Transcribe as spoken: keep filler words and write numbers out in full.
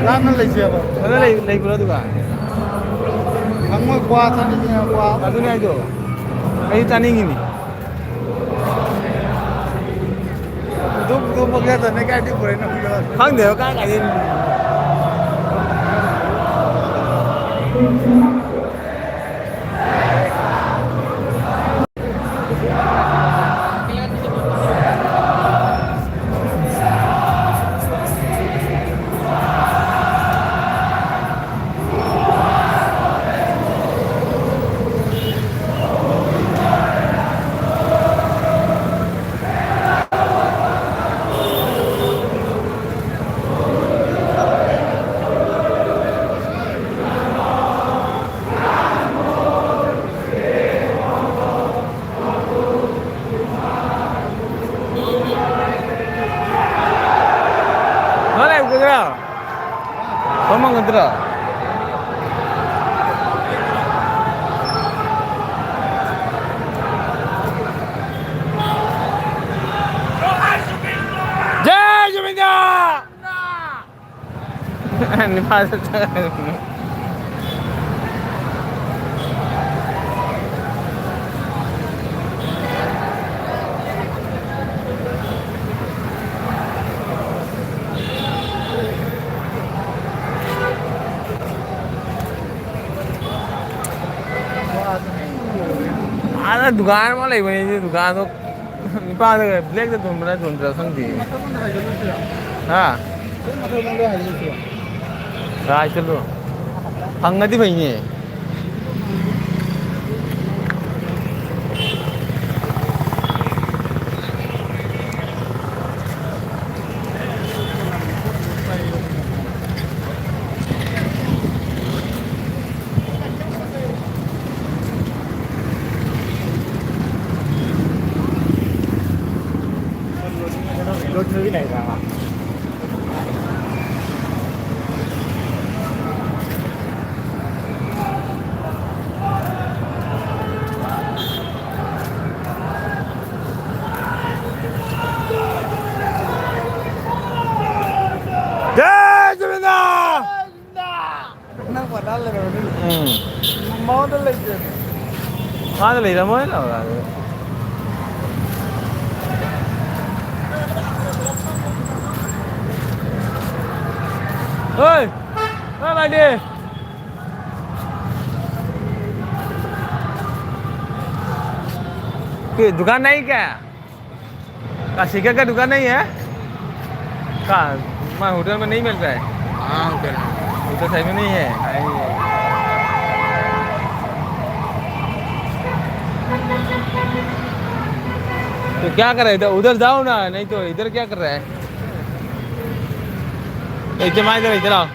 ꯂꯥꯞꯅ ꯂꯩꯁꯦꯕ꯫ ꯑꯗ ꯂꯩ-, ꯂꯩꯕ꯭ꯔꯣ ꯑꯗꯨꯒ? ꯈꯪꯉꯣꯏ, ꯀ꯭ꯋꯥ ꯆꯥꯅꯤꯡꯉꯦ, ꯀ꯭ꯋꯥ꯫ ꯑꯗꯨꯅꯦ ꯍꯥꯏꯗꯣ꯫ ꯑꯩ ꯆꯥꯅꯤꯡꯉꯤꯅꯤ꯫ ꯄꯨꯊꯣꯛ ꯄꯨꯊꯣꯛꯄ ꯈꯔꯗꯅꯦ ꯀꯥꯏꯗꯩ ꯄꯨꯔꯛꯏꯅꯣ ꯈꯪꯗꯦ꯫ ꯈꯪꯗꯦꯕ, ꯀꯥꯏ ꯀꯥꯏꯗꯩꯅꯣ꯫ ꯅꯪ ꯂꯩꯕ ꯀꯨꯏꯗ꯭ꯔꯥ? ꯐꯝꯃꯝꯒꯗ꯭ꯔꯥ? ꯖꯥꯏ ꯖꯨꯕꯤꯟꯗꯥ! ꯅꯤꯄꯥꯗ ꯆꯠꯂꯒ꯫ ꯑꯥꯗ ꯗꯨꯀꯥꯟ ꯑꯃ ꯂꯩꯕꯅꯤ, ꯑꯗꯨ ꯗꯨꯀꯥꯟꯗꯣ ꯅꯤꯄꯥꯗ ꯕ꯭ꯂꯦꯛꯇ ꯊꯣꯟꯕ꯭ꯔꯥ ꯊꯣꯟꯗ꯭ꯔꯥ ꯈꯪꯗꯦ꯫ ꯍꯥ? ꯀꯥꯏ ꯆꯠꯂꯨ? ꯐꯪꯉꯗꯤ ꯐꯩꯅꯦ꯫ ꯎꯝ꯫ ꯃꯉꯣꯟꯗ ꯂꯩꯇꯦ꯫ ꯃꯥꯗ ꯂꯩꯔꯝꯃꯣꯏ ꯂꯥꯎꯔ꯫ ꯍꯣꯏ꯫ ꯍꯣꯏ ꯃꯥꯏꯗꯤ꯫ ये दुकान नहीं क्या? का सिक्का का दुकान नहीं है? का मैं होटल में नहीं मिलता है? हाँ, होटल में। होटल साइड में नहीं है। तो क्या कर रहे हैं? इधर, उधर जाओ ना, नहीं तो इधर क्या कर रहा है? इधर, इधर आओ।